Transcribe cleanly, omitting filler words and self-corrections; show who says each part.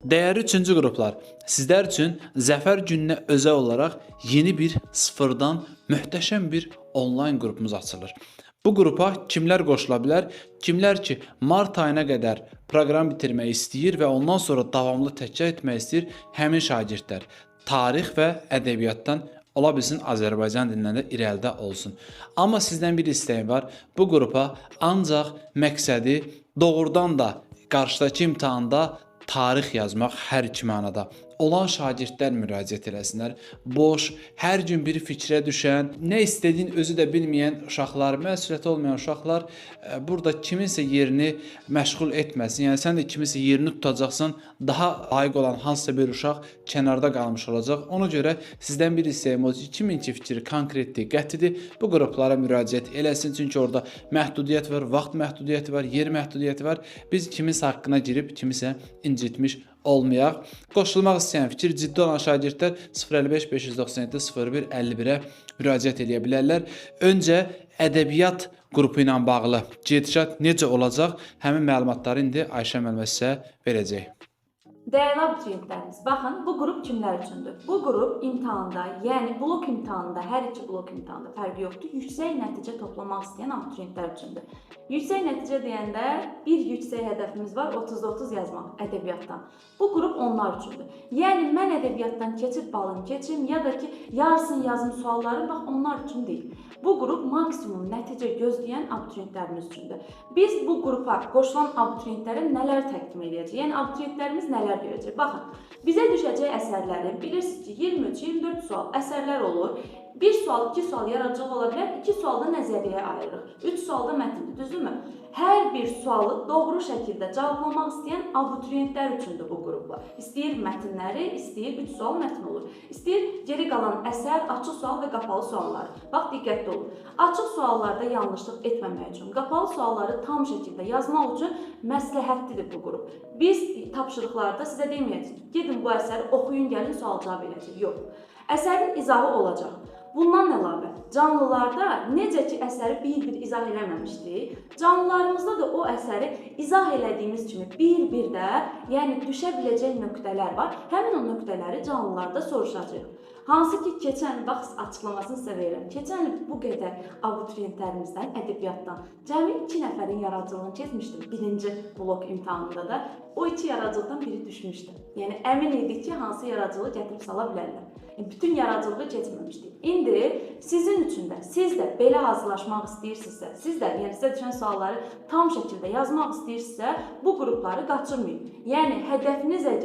Speaker 1: Dəyərli üçüncü qruplar, sizlər üçün Zəfər gününə özəl olaraq yeni bir sıfırdan möhtəşəm bir onlayn qrupumuz açılır. Bu qrupa kimlər qoşula bilər? Kimlər ki, mart ayına qədər proqram bitirmək istəyir və ondan sonra davamlı təkrar etmək istəyir, həmin şagirdlər tarix və ədəbiyyatdan ola bilsin Azərbaycan dilindən də irəlidə olsun. Amma sizdən bir istəyim var. Bu qrupa ancaq məqsədi doğrudan da qarşıdakı imtahanda tarix yazmaq hər iki mənada olan şagirdlər müraciət eləsinlər. Boş, hər gün bir fikrə düşən, nə istədiyini özü də bilməyən uşaqlar, məsuliyyəti olmayan uşaqlar burada kiminsə yerini məşğul etməsin. Yəni sən də kiminsə yerini tutacaqsan, daha layiq olan hansısa bir uşaq kənarda qalmış olacaq. Ona görə sizdən bir istəyim odur ki, kimin ki fikri konkretdir, qətidir, bu qruplara müraciət eləsin. Çünki orada məhdudiyyət var, vaxt məhdudiyyəti var, yer məhdudiyyəti var. Biz kiminsə haqqına girib kimisə incitmiş olmayaq. Qoşulmaq istəyən, fikir ciddi olan şagirdlər 055 597 01 51-ə müraciət eləyə bilərlər. Öncə ədəbiyyat qrupu ilə bağlı gedişat necə olacaq? Həmin məlumatları indi Ayşə müəllimə sizə verəcək.
Speaker 2: Dəyərli abituriyentlərimiz, baxın, bu qrup kimlər üçündür? Bu qrup imtahanda, yəni blok imtahanında, hər iki blok imtahanında fərqi yoxdur, yüksək nəticə toplamaq istəyən abituriyentlər üçündür. Yüksək nəticə deyəndə bir yüksək hədəfimiz var, 30-30 yazmaq ədəbiyyatdan. Bu qrup onlar üçündür. Yəni mən ədəbiyyatdan keçib balım keçim ya da ki, yarısını yazım sualları, bax onlar üçün deyil. Bu qrup maksimum nəticə gözləyən abituriyentlərimiz üçündür. Biz bu qrupa qoşulan abituriyentlərə nələr təqdim edəcəyik? Yəni abituriyentlərimiz nələr görəcək? Baxın, bizə düşəcək əsərləri bilirsiniz ki, 23-24 sual əsərlər olur. Bir sual, iki sual yaradıcılıq ola bilər, iki sualda nəzəriyyəyə ayırırıq. 3 sualda mətndir, düzdürmü? Hər bir sualı doğru şəkildə cavablamaq istəyən abituriyentlər üçündür bu qruplar. İstəyir mətnləri, istəyir 3 sual mətn olur. İstəyir geri qalan əsər, açıq sual və qapalı suallar. Bax, diqqətli olun. Açıq suallarda yanlışlıq etməmək üçün, qapalı sualları tam şəkildə yazmaq üçün məsləhətlidir bu qrup. Biz tapşırıqlarda sizə deməyəcəyik ki, gedin bu əsəri oxuyun, gəlin sual cavab eləyəcək. Yox. Əsərin izahı olacaq. Bundan əlavə, canlılarda necə ki əsəri bir-bir izah eləməmişdik, canlılarımızda da o əsəri izah elədiyimiz kimi bir-bir də, yəni düşə biləcək nöqtələr var. Həmin o nöqtələri canlılarda soruşacağıq. Hansı ki, keçən, bax açıqlamasını sizə verirəm. Keçən il bu qədər abituriyentlərimizdən, ədəbiyyatdan cəmi 2 nəfərin yaradıcılığını keçmişdim. Birinci blok imtahanında da o 2 yaradıcılıqdan biri düşmüşdü. Yəni əmin idik ki, hansı yaradıcılığı gətirib sala bilərlər. Yəni, bütün yaradıcılığı keçməmişdik. İndi sizin üçün də, siz də belə hazırlaşmaq istəyirsinizsə, siz də, yəni sizə düşən sualları tam şəkildə yazmaq istəyirsinizsə, bu qrupları qaçırmayın. Yəni hədəfiniz əgər